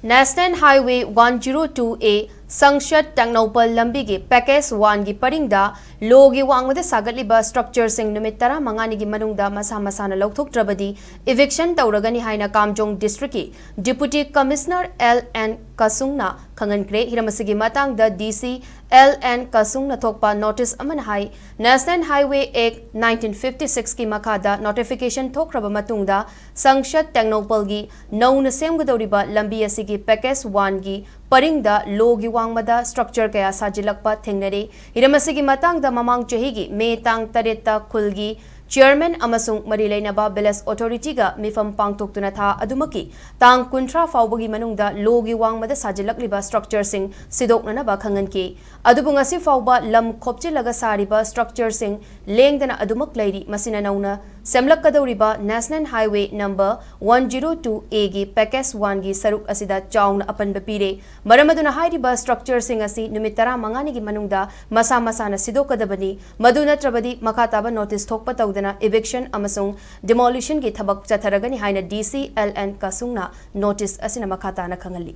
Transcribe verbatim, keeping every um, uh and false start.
National Highway one zero two A ꯁꯪꯁꯗ ꯇꯦꯡꯅꯧꯄꯜ ꯂꯝꯕꯤꯒꯤ Package One ꯒꯤ ꯄꯔꯤꯡꯗ ꯂꯣꯒꯤ ꯋꯥꯡꯃꯗ ꯁꯥꯒꯠꯂꯤꯕ structure ꯁꯤꯡ ꯅꯨꯃꯤꯠ ꯇꯔꯥꯃꯉꯥꯅꯤꯒꯤ ꯃꯅꯨꯡꯗ ꯃꯁꯥ ꯃꯁꯥꯅ ꯂꯧꯊꯣꯛꯇ꯭ꯔꯕꯗꯤ eviction ꯇꯧꯔꯒꯅꯤ ꯍꯥꯏꯅ ꯀꯥꯝꯖꯣꯡ district ꯀꯤ Deputy Commissioner L N ꯀꯁꯨꯡꯅ ꯈꯪꯍꯟꯈ꯭ꯔꯦ꯫ ꯍꯤꯔꯝ ꯑꯁꯤꯒꯤ ꯃꯇꯥꯡꯗ D C L N ꯀꯁꯨꯡꯅ ꯊꯣꯛꯄ notice ꯑꯃꯅ ꯍꯥꯏ, National Highway Act nineteen fifty six ꯀꯤ ꯃꯈꯥꯗ notification ꯊꯣꯛꯈ꯭ꯔꯕ ꯃꯇꯨꯡꯗ ꯁꯪꯁꯗ ꯇꯦꯡꯅꯧꯄꯜꯒꯤ ꯅꯧꯅ ꯁꯦꯝꯒꯗꯧꯔꯤꯕ ꯂꯝꯕꯤ ꯑꯁꯤꯒꯤ Package One ꯒꯤ ꯄꯔꯤꯡꯗ ꯂꯣꯒꯤ ꯋꯥꯡꯃꯗ structure ꯀꯌꯥ ꯁꯥꯖꯤꯜꯂꯛꯄ ꯊꯦꯡꯅꯔꯦ꯫ ꯍꯤꯔꯝ ꯑꯁꯤꯒꯤ ꯃꯇꯥꯡꯗ ꯃꯃꯥꯡ ꯆꯍꯤꯒꯤ ꯃꯦ ꯇꯥꯡ ꯇꯔꯦꯠꯇ ꯈꯨꯜꯒꯤ chairman ꯑꯃꯁꯨꯡ ꯃꯔꯤ ꯂꯩꯅꯕ village authority ꯒ ꯃꯤꯐꯝ ꯄꯥꯡꯊꯣꯛꯇꯨꯅ ꯊꯥ ꯑꯗꯨꯃꯛꯀꯤ ꯇꯥꯡ ꯀꯨꯟꯊ꯭ꯔꯥ ꯐꯥꯎꯕꯒꯤ ꯃꯅꯨꯡꯗ ꯂꯣꯒꯤ ꯋꯥꯡꯃꯗ ꯁꯥꯖꯤꯜꯂꯛꯂꯤꯕ structure ꯁꯤꯡ ꯁꯤꯗꯣꯛꯅꯅꯕ ꯈꯪꯍꯟꯈꯤ꯫ ꯑꯗꯨꯕꯨ ꯉꯁꯤ ꯐꯥꯎꯕ ꯂꯝ ꯈꯣꯞꯆꯤꯜꯂꯒ ꯁꯥꯔꯤꯕ structure ꯁꯤꯡ ꯂꯦꯡꯗꯅ ꯑꯗꯨꯃꯛ ꯂꯩꯔꯤ꯫ ꯃꯁꯤꯅ ꯅꯧꯅ ꯁꯦꯝꯂꯛꯀꯗꯧꯔꯤꯕ National Highway number one zero two A ꯒꯤ Package One ꯒꯤ ꯁꯔꯨꯛ ꯑꯁꯤꯗ ꯆꯥꯎꯅ ꯑꯄꯟꯕ ꯄꯤꯔꯦ꯫ ꯃꯔꯝ ꯑꯗꯨꯅ ꯍꯥꯏꯔꯤꯕ structure ꯁꯤꯡ ꯑꯁꯤ ꯅꯨꯃꯤꯠ ꯇꯔꯥꯃꯉꯥꯅꯤꯒꯤ ꯃꯅꯨꯡꯗ ꯃꯁꯥ ꯃꯁꯥꯅ ꯁꯤꯗꯣꯛꯀꯗꯕꯅꯤ꯫ ꯃꯗꯨ ꯅꯠꯇ꯭ꯔꯕꯗꯤ ꯃꯈꯥ ꯇꯥꯕ notice ꯊꯣꯛꯄ ꯇꯧꯗꯅ eviction ꯑꯃꯁꯨꯡ demolition ꯒꯤ ꯊꯕꯛ ꯆꯠꯊꯔꯒꯅꯤ ꯍꯥꯏꯅ D C L N ꯀꯁꯨꯡꯅ notice ꯑꯁꯤꯅ ꯃꯈꯥ ꯇꯥꯅ ꯈꯪꯍꯜꯂꯤ꯫